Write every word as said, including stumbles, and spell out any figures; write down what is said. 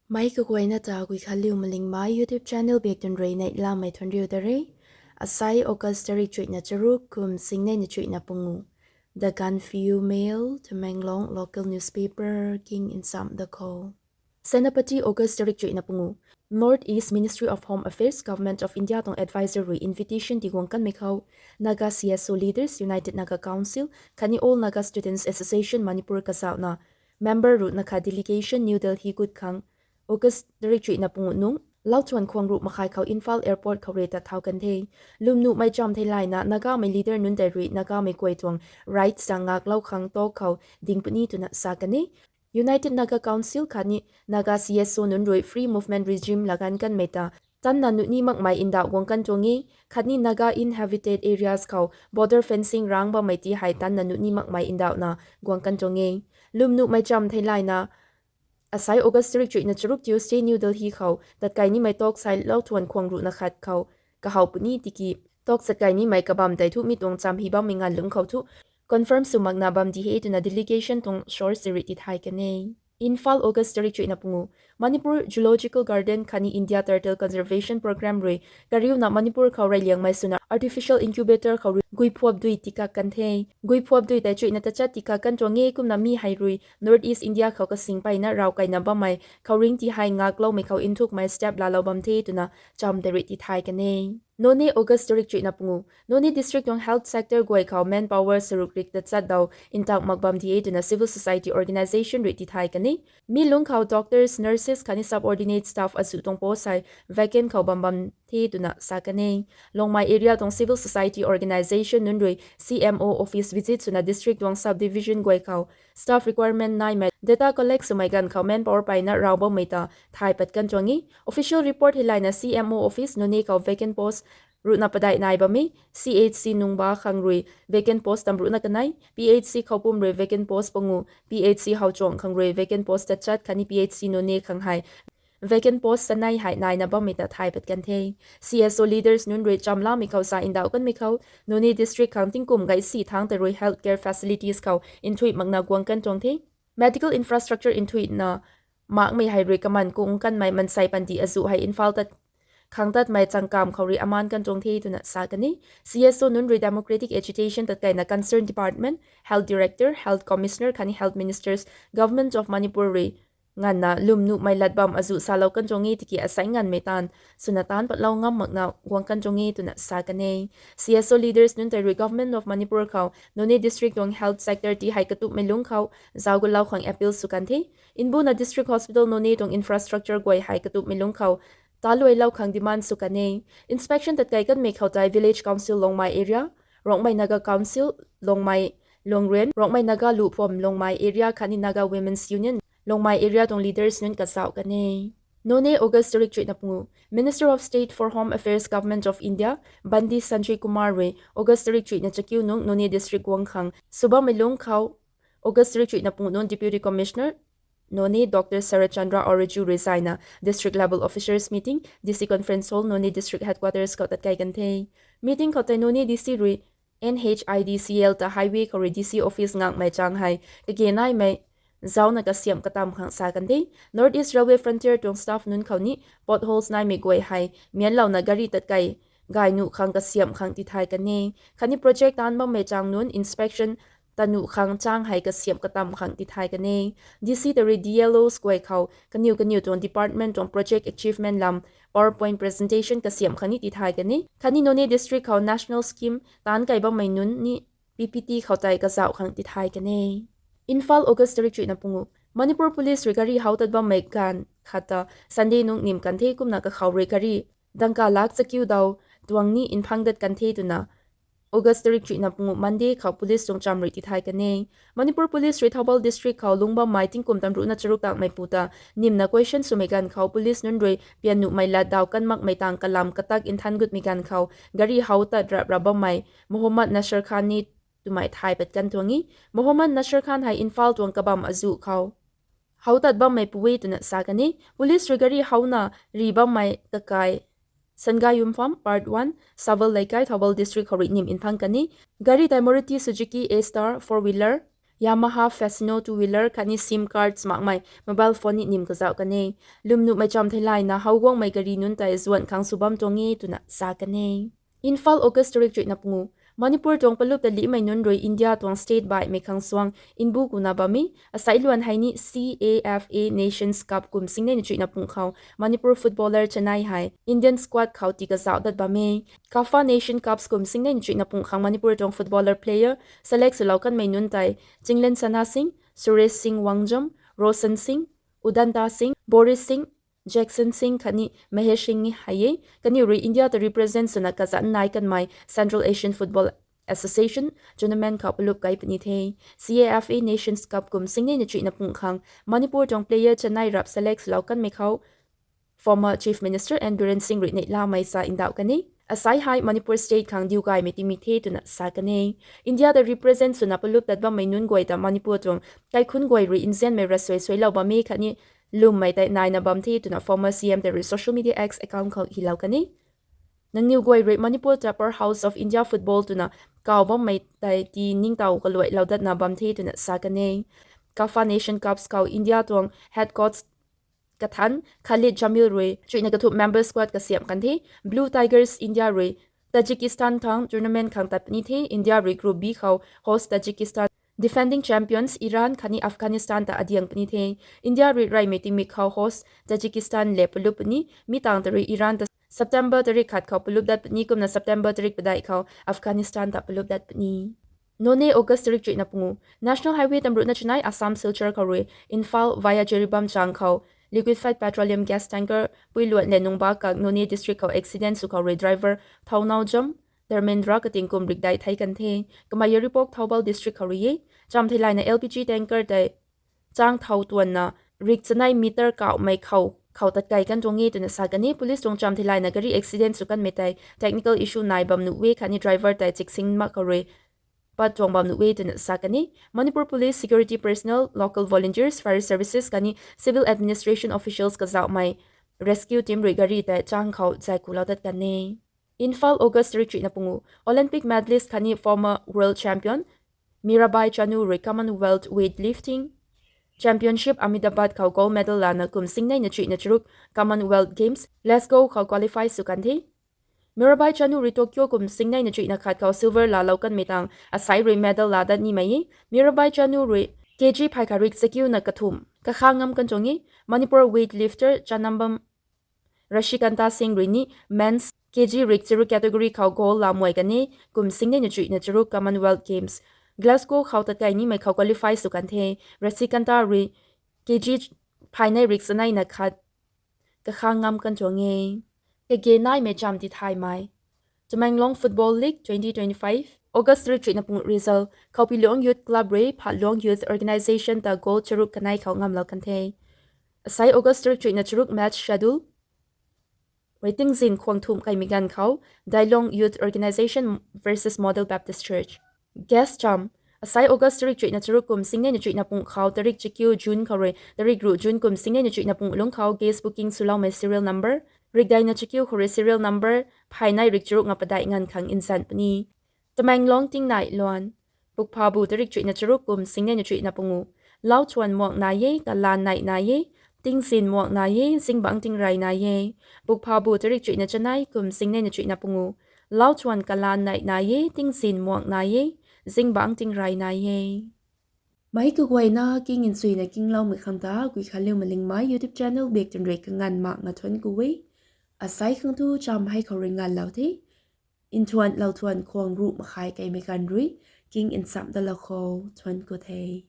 Mei kaguayna ta Guikhanliu Malingmei YouTube channel biak tun rui neihlamei thuanriu da re. Asai August tarik chuihna charuk kum singnei na chuihna pungu. The Gaanphiu Mail, Tamenglong local newspaper king nsam da khou. Senapati, August tarik chuihna pungu. North East Ministry of Home Affairs, Government of India tuang advisor rui invitation tiguang kanmei khou, Naga C S O leaders, United Naga Council khatni All Naga Students Association Manipur kazauhna member ruhna khat delegation New Delhi gut khang August tarik chuihna pungu nung lauthuan khwang ruh makhai khou Imphal airport khou rui tat thau kan the. Lwmnuhmei cham theilayna Nagamei leader nunc tei rui Nagamei guay tuang rights ta ngaklou khang talk khou ding puni twna sa kan e. United Naga Council khatni Naga C S O nunc rui free movement regime laganv kanmei ta tanna nuhni makmei ndauh guang kan tuang e, khatni Naga inhabited areas khou border fencing rang bammei ti hei tanna nuhni makmei ndauhna guang kan tuang e. Lwmnuhmei cham theilayna asai August tarik chuihna charuk Tuesday New Delhi khou tatkai nimei talk sai lauthuan khwang ruhna khat khou kahaw puni tiki talk satkai nimei kabam tei thu mi tuang cham hi bammei nganv lungc khou thu confirm sw makna bam di he twna delegation tuang source rui tithay kan e. Imphal, August tarik chuihna pungu. Manipur Zoological Garden khatni India Turtle Conservation Program rui kariuna Manipur khou reyliangmei swna artificial incubator khou rui guiphuap dui tikak kan the. Guiphuap dui tei chuihna tachat tikak kan tuang e kumna mi hei rui North East India khou kasing peyna raw kaina bammei khouringh ti hei ngakloumei khou nthukmei step laalou bam the twna cham tei rui tithay kan e. Noney, August tarik chuihna pungu. Noney district tuang health sector guay khou manpower saruk rik tachat dau ntak mak bam di e twna civil society organisation rui tithay kan e. Mi lungc khou doctors, nurses khatni subordinate staff azuh tuang post hei vacant khou bam bam the twna sa kan e. Longmai area tuang civil society organisation nunc rui C M O office visit swna district tuang subdivision guay khou staff requirement naimei data collect swmei ganv khou manpower peyna raw bammei ta thay pat kan tuang e. Official report hei layna C M O office Noney khou vacant post ruhna padeih nai bam e. C H C Nungba khang rui vacant post tam ruhna kanei, P H C Khoupum rui vacant post pangu, P H C Howchuang khang rui vacant post tachat khatni P H C Noney khang hei vacant post sanei hei naina bammei ta thay pat kan the. C S O leaders nunc rui chamlamei khou sa ndauh kanmei khou Noney district khang tingkum gaysi thangc tei rui health care facilities khou nthuih makna guang kan tuang the. Medical infrastructure nthuihna makmei hei rui kaman kung kanmei mansei panty azuh hei Imphal tat khang tatmei changkam khou rui aman kan tuang the twna sa kan e. C S O nunc rui democratic agitation tatkaina concerned department, health director, health commissioner khatni health ministers, Government of Manipur rui nganvna lwmnuhmei lat bam azuh salou kan tuang e tiki asei nganvmei taanv swna taanc patlou ngam makna guang kan tuang e twna sa kan e. C S O leaders nunc tei rui Government of Manipur khou Noney district tuang health sector ti hei katupmei lungc khou zauc gulou khang appeal sw kan the. Mbuna district hospital Noney tuang infrastructure guay hei katupmei lungc khou taluailou khang demand sw kan e. Inspection tatkai kanmei khou tei Village Council Longmai area, Rongmei Naga Council Longmai, Longrian, Rongmei Naga Luhpham Longmai area khatni Naga Women's Union Longmai area tuang leaders nunc kazauh kan e. Noney, August tarik chuihna pungu. Minister of State for Home Affairs, Government of India, Bandi Sanjay Kumar rui August tarik chuihna chakiu nung Noney district guang khang sw bammei lungc khou August tarik chuihna pungu nung Deputy Commissioner Noney Doctor Sarat Chandra Oriju rui zayna district level officers meeting D C Conference Hall, Noney District Headquarters khou tatkai kan the. Meeting khou tei Noney D C rui N H I D C L ta highway khou rui D C office ngakmei chang hei kage naimei zaucna kasiamh katam khang sa kan the. North East Railway Frontier tuang staff nunc khou ni potholes naimei guay hei mianlouna gari tatkai gay nuh khang kasiamh khang tithay kan e. Khatni project taanc bammei chang nunc inspection ta nuh khang chang hei kasiamh katam khang tithay kan e. D C ta rui D L Os guay khou kaniw kaniw tuang department tuang project achievement lam PowerPoint presentation kasiamh khang ni tithay kan e. Khatni Noney district khou national scheme taanc kai bammei nunc ni P P T khou tei kazauh khang tithay kan e. Imphal, August tarik chuihna pungu. Manipur Police rui gari how tat bammei ganv khat ta Sunday nung nim kan the kumna kakhou rui gari dangka lak chakiu dau tuang ni nphang dat kan the twna August tarik chuihna pungu Monday khou police tuang cham rui tithay kan e. Manipur Police rui Thoubal District khou lungc bammei tingkum tamruhna charuk takmeipu ta nimna question swmei ganv khou police nunc rui pian nuhmei lat daw kan makmei tang kalam katak nthan gutmei ganv khou gari how tat rap rap bammei Mohammad Nasir Khan ni twmei thay pat kan tuang e. Mohammad Nasir Khan hei Imphal tuang kabam azuh khou how tat bammeipu e twna sa kan e. Police rui gari howna ri bammei kakai Sangayumpham Part one, Saval Leikai, Thoubal District khou rui nim nphang kan e. Gari tei Maruti Suzuki A-Star four wheeler, Yamaha Fascino two wheeler khatni sim cards makmei mobile phone ni nim kazauh kan e. Lwmnuhmei chamv theilayna how guangmei gari nunc tei zuan khang sw bam tuang e twna sa kan e. Imphal, August tarik chuihna pungu. Manipur tuang palup ta lihmei nunc rui India tuang state baihmei khang suang mbu kuna bam e. Asai luan hei ni C A F A Nations Cup kum singnei na chuihna pung khou Manipur footballer chanei hei Indian squad khou tii kazauh dat bam e. CAFA Nation Cups kum singnei na chuihna pung khang Manipur tuang footballer player select swlou kanmei nunc tei Chinglen Sana Singh, Suresh Singh Wangjam, Roshan Singh, Udanta Singh, Boris Singh, Jackson Singh khatni Mahesh Singh ni hei e. Kaniw rui India ta represent swna kazanc nai kanmei Central Asian Football Association tournament khou palup kai puni the. C A F A Nations Cup kum singnei na chuihna pung khang Manipur tuang player chanei rap select swlou kanmei khou former Chief Minister N Biren Singh rui neihlamei sa ndauh kan e. Asai hei Manipur state khang diu gaymei tingmik the twna sa kan e. India ta represent swna palup tat bammei nunc guay ta Manipur tuang kaikhunc guay rui nzianmei ravsuai suailou bam e khatni lwmmei tei naina bam the twna former C M tei rui social media X account khou hylou kan e. Nangniw guay rui Manipur ta powerhouse of India football twna kaw bammei tei tii ningtow kaluailou datna bam the twna sa kan e. CAFA Nation Cups khou India tuang head coach kathan Khalid Jamil rui chuihna kathumh member squad kasiamh kan the. Blue Tigers India rui Tajikistan thang tournament khang tat puni the. India rui Group B khou host Tajikistan, defending champions Iran khatni Afghanistan ta adiang puni the. India rui reymei tingmik khou host Tajikistan le palup puni. Mi tangv ta rui Iran ta September tarik khat khou palup dat puni kumna September tarik padeih khou Afghanistan ta palup dat puni. Noney, August tarik chuihna pungu. National Highway tamruhna chanei Assam Silchar khou rui Imphal via Jiribam chang khou liquefied petroleum gas tanker pui luan le nungba kak Noney district khou accident sw khou rui driver Thounaojam Dharmendra kating kum rikdai thei kan the. Kamei Yairipok, Thoubal district khou rui e. Chamv theilayna L P G tanker tei chang thau tuanna rik chanei meter kauhmei khou khou tat kai kan tuang e twna sa kan e. Police tuang chamv theilayna gari accident sw kanmei tei technical issue nai bam nuh e khatni driver tei chiksing mak khou rui pat tuang bam nuh e twna sa kan e. Manipur Police, security personnel, local volunteers, fire services khatni civil administration officials kazauhmei rescue team rui gari tei chang khou zai kulou dat kan e. Imphal, August tarik chuihna pungu. Olympic medalist khatni former world champion Mirabai Chanu rui Commonwealth Weightlifting Championship Ahmedabad khou gold medal lana kum singnei na chuihna charuk Commonwealth Games Glasgow khou qualify sw kan the. Mirabai Chanu rui Tokyo kum singnei na chuihna khat khou silver laalou kanmei tang asai rui medal laa dat nimei e. Mirabai Chanu rui K G phay khat rik chakiuna kathumh kakha ngam kan tuang e. Manipur weightlifter Chanambam Rashikanta Singh rui ni men's K G rik charuk category khou gold laa muai kan e. Kum singnei na chuihna charuk Commonwealth Games Glasgow khou tat kai nimei khou qualify sw kan the. Rashikanta rui K G phaynei rik chanei na khat kakha ngam kan tuang e. Kage naimei chamv tithaymei. Tamenglong Football League twenty twenty-five, August tarik chuihna pungu result. Khaupilong Youth Club rui Phatlong Youth Organisation ta goal charuk kanei khou ngamlou kan the. Asai August tarik chuihna charuk match schedule. Rui tingzin khwang thumh kaimei ganv khou Dailong Youth Organisation versus Model Baptist Church. Guest chamv. Asai August tarik chuihna charuk kum singnei na chuihna pungu khou tarik chakiu June khou rui tarik ruh June kum singnei na chuihna pungu lungc khou guest booking swloumei serial number rikdai na chakiu khou rui serial number phaynei rik charuk nga padeih nganv khang nzan puni. Tamenglong tingnai luan. Pukphabu tarik chuihna charuk kum singnei na chuihna pungu. Lauchuan muang nai e, kalan nai nai e, tingzin muang nai e, zingbangc tingrey nai e. Pukphabu tarik chuihna chanei kum singnei na chuihna pungu. Lauchuan kalan nai nai e, tingzin muang nai e, zingbangc tingrey nai e. Meic kaguayna king nchuina kingloumei khang ta Guikhanliu Malingmei YouTube channel bak twn rui kanganv mak nga thuanc ku e. Asai khang tu chamv hei khou rui nganvlou the. Nthuan lou thuan khwang ruh makhai kaimei ganv rui king nchamh dalou khou thuanc ku the.